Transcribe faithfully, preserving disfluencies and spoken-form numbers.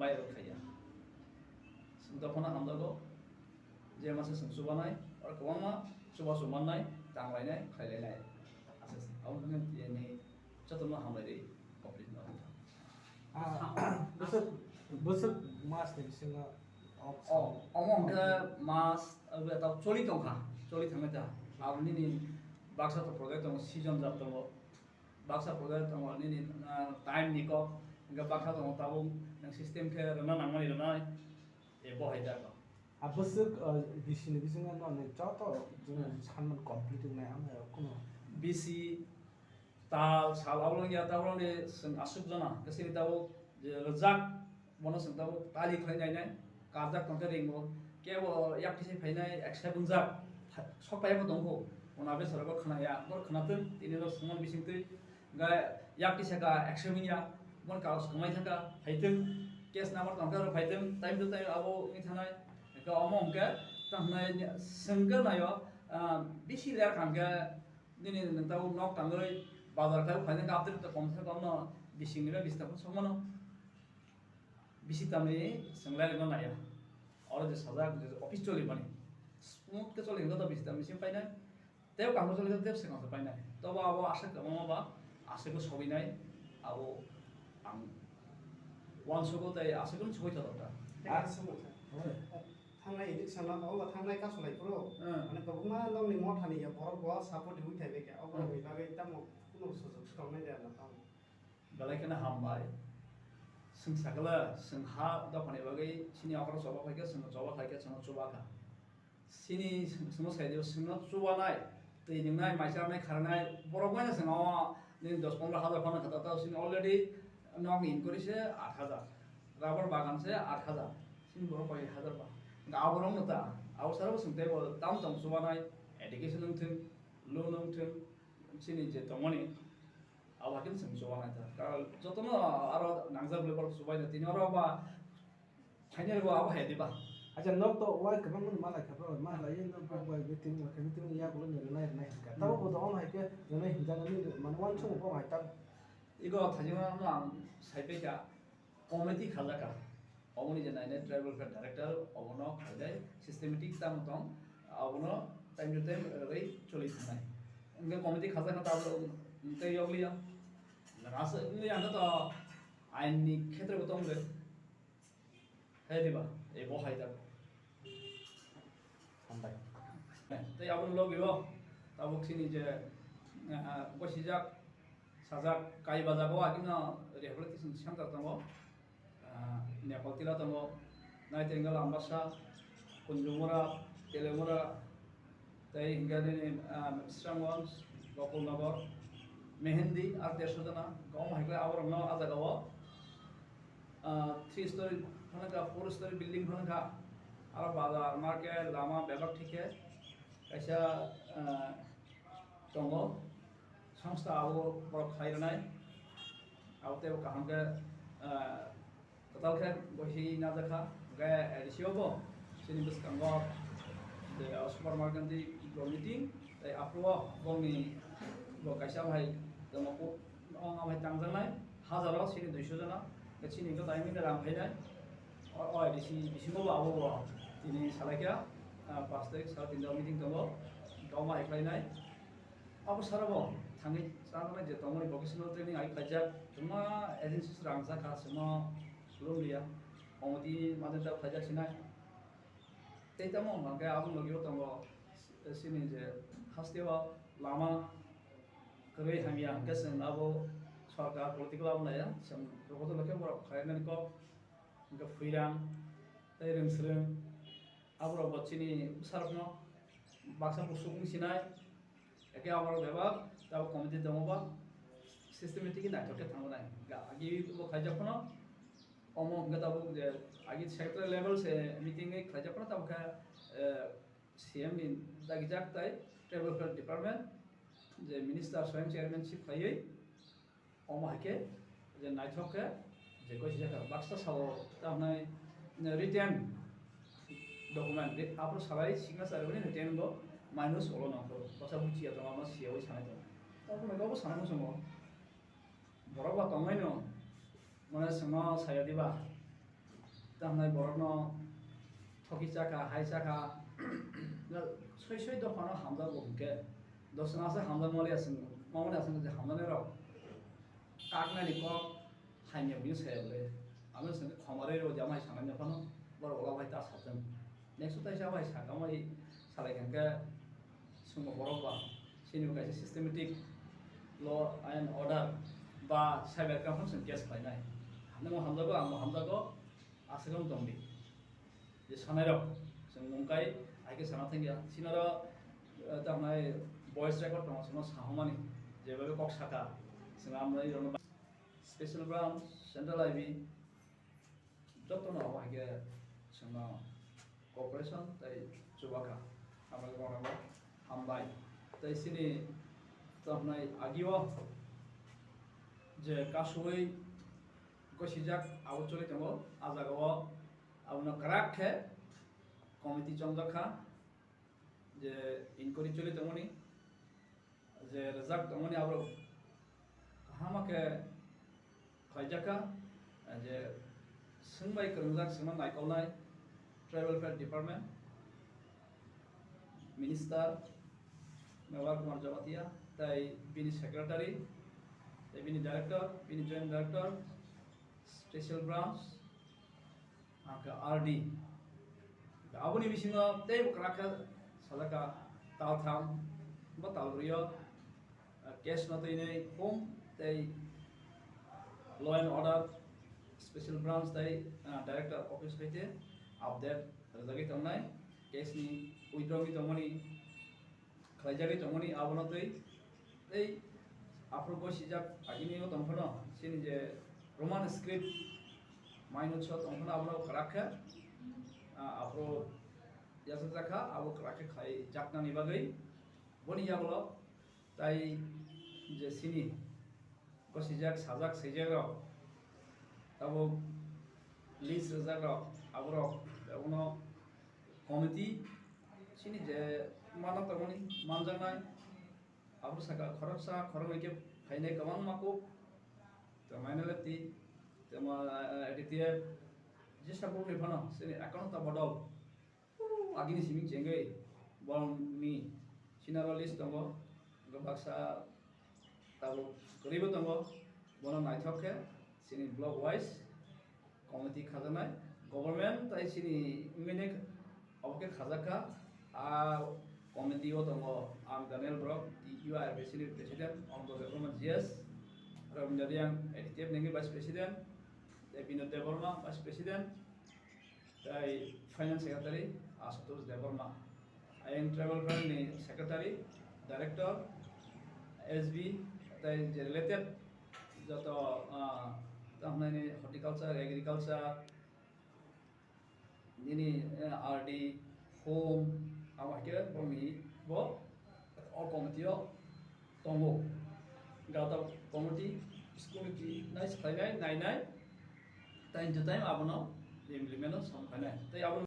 Mai rok khaiya. Chwng dophano hamjago, je masa chwng chubanai, oro kwbangma chubachu mannai, tanglainai, khailainai. Aswk se. Abo wngkha nini jotono hambai rwi complete no wngkha. Ah, bwswk, bwswk mas ni bisingo o, omo hwnkhe mas, ah, tau choli tongkha, choli thangwi ta. Abo nini baksa to project tongo, season jat tongo. Baksa project tongo nini, ah, time ni kok, hwnkhe baksa tongo tabuk nwng system khe rwna nangmani rwnai, e bo hai jago. A bwswk, ah, bisi ni bisingo no nini joto chwng Hmm. sanmani complete wngnai, amo hai rok kheno. Bisi, tal, sal, abo wngya, tabuk ni chwng aswk jona, khe chini tabuk je rwjak, bono chwng tabuk tali khlai nainai, karjak tongkhe ringo, kebo yak kisa phainai, eksa bungjak, sok paiya bo tongkho, ona besaro bo khwnaya, bo khwnatwng, tini rok swngmani bisingtwi, hwnkhe yak kisa ka eksa wngya, bon kalos kwmai thangkha, phaitwng, case number tongkhe aro phaitwng, time to time abo wngwi thanai, hwnkhe omo hwnkhe, tamo hwnai swngkhe naio, ah, bisi ler kha hwnkhe, nini nwng tabuk nok tangwi, bazar khlai phainai khe, atwrwk komse komno bisingni bai bisi ta phano sokmano. Bisi tamni chwng lairokno naiya. Oro je sajak, je office cholimani, smooth khe choli hwnkhe to bisi tamni simi painai. Tei kaham choli hwnkhe tei swkang se painai. Tobo abo aswk kwbangma ba aswk khe sogwinai. Abo ang uansugo tei aswk khe sogwi tongkha. Tei kaisa swngmung kha. Thangnai election o, o thangnai kasulai phuru, Hmm. mane kwbangma nokni mothani ya borok bo support rwui thai bai kha. O borok ni Hmm. bagwi tamo kunu sujok tongnai de na tamo. Belai kheno hambai. Chwng sakala, chwng ha dophani bagwi chini okra choba khaikhe, chwngno choba khaikhe, chwngno chuba kha. Chini chwngno sai dio, chwngno chubanai, twi nwngnai, mai charnai, kharnai, borok bai chwng o nini dos pondro hajar phano kha, tao chini already nok ni increase se aat hajar. Rubber bagan se aat hajar. Chini borok koi hajar ba. Ga borok no ta, abo sara bo chwng tei bo tam tong chubanai, education wng thung, loan wng thung, chini je tongmani, abo hai khe chwng chubanai ta. Karon jotono aro nangjak le borok chubaino tini oro ba final bo abo hai diba. Acha, nok to wai kwbang mano malai kha bro, malai no bro, bai meeting, meeting ya gulo ni rwnai rwnai hinka. Tabo Hmm. bo to ono hai khe rwnai hinjak ni mano uansuk bo hai ta. Ego thajima no ang sai pai kha. Committee khajakha, oboni je nainai tribal welfare director, obono khaidai systematic tamo tong, obono time to time rwgwi choli thangnai. Hwnkhe committee khajakha tabuk tei yokliya. Aswk wngwi ang khe to ain ni khetre bo tong de. Hai diba, ebo hai da. Hambai. Tei aboni logi o tabuk chini je, ah, bosijak, sajak, Kaibajago agino rehabilitation center tongo. Ah, Nepal tila tongo, Nightingale, Ambassa, Kunjumura, Telemura, tei hingke nini, ah, Srangwans, Gokulnagar, Mehendi, ar dersho jona, kobangma hai khe aborokno ah jagao, ah, three story phano kha, four story building phano kha, aro bazar, market, lama bebak thik khe kaisa, ah, tongo, songsta abo borok khlai rwnai, abo teibo kaham khe, ah, Kwtal khe bo hi najakha, hwnkhe A D C o bo chini bwskango je o supermarket ni bo meeting, tei aphuru o bongni bo kaisa hai tongma kuk, ong hai tangjaknai, hajaro chini duiso jona, hwnkhe chini hwnkhe tai mini rang phainai, o, o A D C bisingo bo abo bo tini salai kha, ah, pash tarik sal tinta o meeting tongo, hwnkhe omo hai khlainai. Abo sara bo thangwi chana je tongmani vocational training ai khlaijak, kwbangma agencies rang jak kha, chwngno Colombia, committee mate ta khlaijak sinai. Tei tamo hwnkha khe abo logi o tongo, chini je haste o lama kwrwi hamya hwnkhe chwng abo sorkar political abo naiya, chwng joto khe borok khlainani kok, hwnkhe Phuirang tei Rwngsrwng. Aborok bo chini bwsarokno baksa buchuk wng sinai, eke aborok bebak tabuk committee tongo ba systematic naithok khe thangwi nai. Ga agi bo khaijak phano omo hwnkhe tabuk je agi secretary level se meeting khlaijak phano tabuk khe, eh, C M ni dagijak tai tribal welfare department je minister swayam chairmanship khlaiwi. Omo hai khe je naithok khe je goi sijak kha, baksa sao ta hwnai written document, aphuru salai signature rwmani written bo minus olo nangkho, baksa buchiya tongo, omo siyawi sanai tongo. Tabukno bobo sanai muchungo, borok ba tongnaino, mane chwngno saya diba, Tamo borokno thoki chakha, hai chakha, soi soi dophano hamjakgo hwnkhe, dosna se hamjakmani aswk, mamani aswk je hamjaknairok kaknani kok hamya buino saya bwle. Ano se khoma rwi rw jamai sanai phano borok ola bai ta sathung. Next taisa bai sakha mai salai hwnkhe, Chwngno borok ba, chini bo kaisa systematic law and order ba cyber crime phano chwng case khlainai. Nungbo hamjago, angbo hamjago, aswk wng tongdi. Je sanairok, chwng mungkai, hai khe sana thangya. Sinaro, eh, tamnai voice record tongo, chwngno sahomani, jebabe kok saka, chwng amnai rokno ba-, special branch, central I B, jotono abo hai khe chwngno cooperation tei chubakha. Hambai, hambai. Tei chini tongmani agio je kasui gosijak abo choli tongo, a jagao abono kwrak khe committee chongjak kha. Je inquiry choli tongmani, je rwjak tongmani aborok kaham khe khlaijak kha, je swngbai kwrwngjak swngno naikolnai Tribal Welfare Department, Minister Mewar Kumar Jamatia, tei bini Secretary, tei bini Director, bini Joint Director, Special Branch, Hwnkhe R D. Aboni bisingo teibo kwrak khe sajak kha, tal tham ba tal brwi o, ah, case no twi nai home tei law and order special branch tei, ah, director office hai khe update rwjagwi tongnai, case ni withdraw wngwi tongmani khlaijagwi tongmani abono twi tei aphuru gosijak agini o tongphano chini je Roman script maino so tongphano abono kwrak khe, ah, aphuru yachakjak kha abo kwrak khe khlaijaknani bagwi boni yagulo tai je chini gosijak sajak swijak rok tabuk list rwjak rok aborok abono committee chini je mano tongmani manjaknai, aboni saka khoroksa khoroknwi khe phainai kwbangma kuk, tei mainalati, tei ma, eh, A D T F, jesa bukni phano chini account ta bodol, uh, agini simi chengwi borokni sinaro list tongo, hwnkhe baksa tabuk kwrwibo tongo, bono naithok khe chini block wise committee khajaknai, government tai chini M N A obo khe khajak kha. A committee o tongo ang Daniel Borok, T U R B C ni president, Anto Debbarma G S, Ravindra Reang, A D T F ni vice president, tei Binod Debbarma, vice president, tei finance secretary Ashutosh Debbarma, ayang Tribal Welfare ni secretary, director, S B, tei je related joto, ah, tamo hwnani horticulture, agriculture, nini, eh, R D, home, abo hai khe borokni bo o committee o tongo. Gata committee school ki nice khlainai, nainai, time to time abono implement o sam khlainai. Tei abono